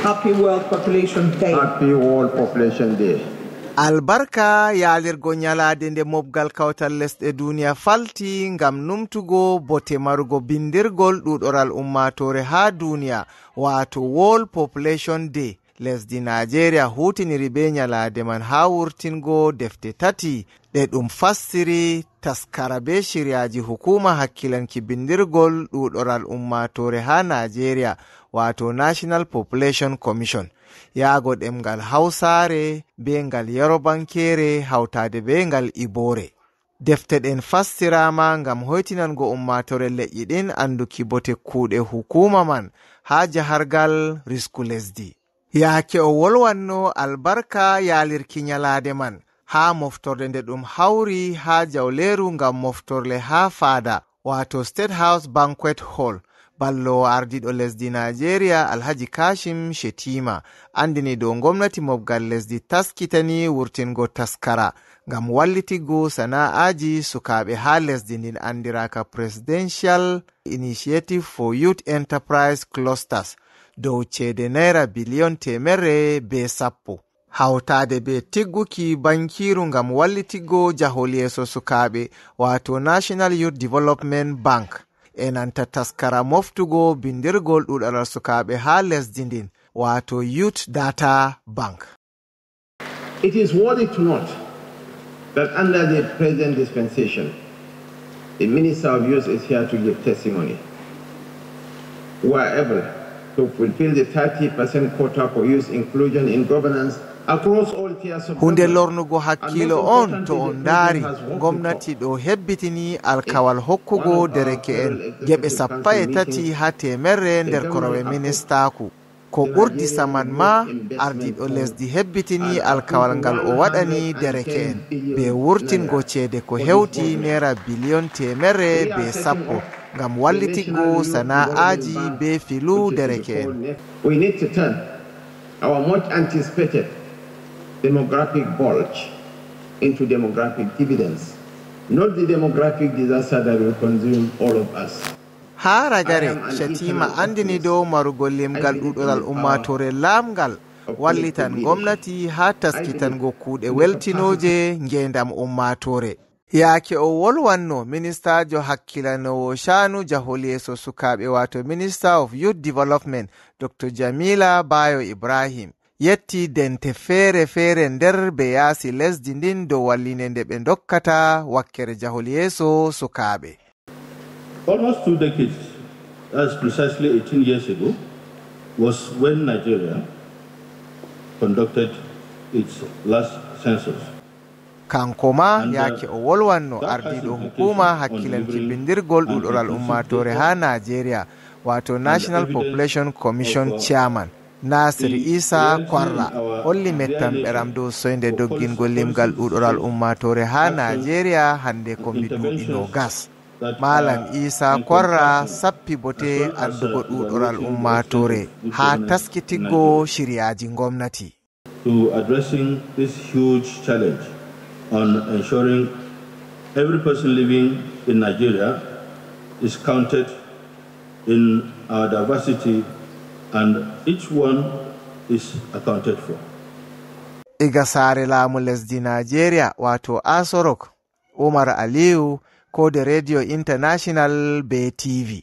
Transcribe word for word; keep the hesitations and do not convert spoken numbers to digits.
Happy World Population Day. Happy World Population Day. Albarka yaalirgo nyalaade nde mobgal kawtal lesɗe duniya falti ngam numtugo bote marugo bindirgol ɗuɗoral ummaatoore haa duniya, waato World Population Day. Lesdi Najeriya huutiniri bee nyalaade man haa wurtingo defte tati ɗe ɗum fassiri taskara bee shiryaaji hukuuma hakkilanki bindirgol ɗuɗoral ummaatoore haa Najeriya, waato National Population Commission, yaago ɗemngal Hawsaare bee ngal Yorubankeere hawtaade bee ngal Iboore. Defte ɗen fassiraama ngam hoytinango ummaatoore leƴƴi ɗin annduki bote kuuɗe hukuuma man haa jahargal risku lesdi. Yaake o wolwanno albarka yaalirki nyalaade man, haa moftorde nde ɗum hawri haa jawleeru ngam moftorle haa faada, waato State House Banquet Hall, balloowo ardiiɗo lesdi Najeriya, Alhaji Kashim Shettima, anndini dow ngomnati mobgal lesdi taskitani wurtingo taskara ngam wallitigo sana'aaji sukaaɓe haa lesdi ndin, anndiraaka Presidential Initiative for Youth Enterprise Clusters, dow ceede naira biliyon teemerre bee sappo, hawtaade bee tigguki bankiiru ngam wallitigo jahol yeeso sukaaɓe, waato National Youth Development Bank, e nanta taskara moftugo bindirgol ɗuɗalal sukaaɓe haa lesdi ndin, waato Youth Data Bank. It is worthy to note that under the present dispensation, the Minister of Youth is here to give testimony. We are able to fulfill the thirty percent quota for youth inclusion in governance across all tiers of Hunde government. Lornugo hakkiilo on to on ndaari, gomnati ɗo hebbitini alkawal hokkugo dereke'en geɓe sappo e tati haa teemerre nder korowe ministaaku. Ko ɓurdi saman ma, ardiiɗo lesdi hebbitini alkawal ngal o waɗani dereke'en, be wurtingo ceede ko hewti naira biliyon teemerre be sappo, ngam wallitigo sana'aaji be filu dereke'en. We need to turn our much anticipated demographic bulge into demographic dividends, not the demographic disaster that will consume all of us. Haa ragare, Shatima anndini dow marugol limgal ɗuɗoral ummaatoore laamgal wallitan gomnati haa taskitango kuuɗe weltinooje ngeendam ummaatoore. Yaake o wolwanno, ministaajo hakkilanoowo shaanu jahol yeeso sukaaɓe, waato Minister of Youth Development, Doctor Jamila Bayo Ibrahim, yetti dente feere-feere nder be yaasi lesdi ndin dow walliinde nde ɓe ndokkata wakkere jahol yeeso sukaaɓe. Almost two decades, that's precisely eighteen years ago, was when Nigeria conducted its last census. Kanko ma, yaake o wolwanno, ardiiɗo hukuuma hakkilanki bindirgol ɗuɗoral ummaatoore haa Najeriya, waato National Population Commission Chairman, Nasir Isa Kwarra, holli mettamɓeram dow soynde doggingol limgal ɗuɗoral ummaatoore haa Najeriya hannde ko mbi duuɓi noogas. Malam Isa Kwarra sappi bote addugo ɗuɗoral ummaatoore haa taskitiggo shiryaaji gomnati. To addressing this huge challenge on ensuring every person living in Nigeria is counted in our diversity and each one is accounted for. Iga saare laamu lesdi Najeriya, waato Asorok, Umar Aliyu, koode Radio International be T V.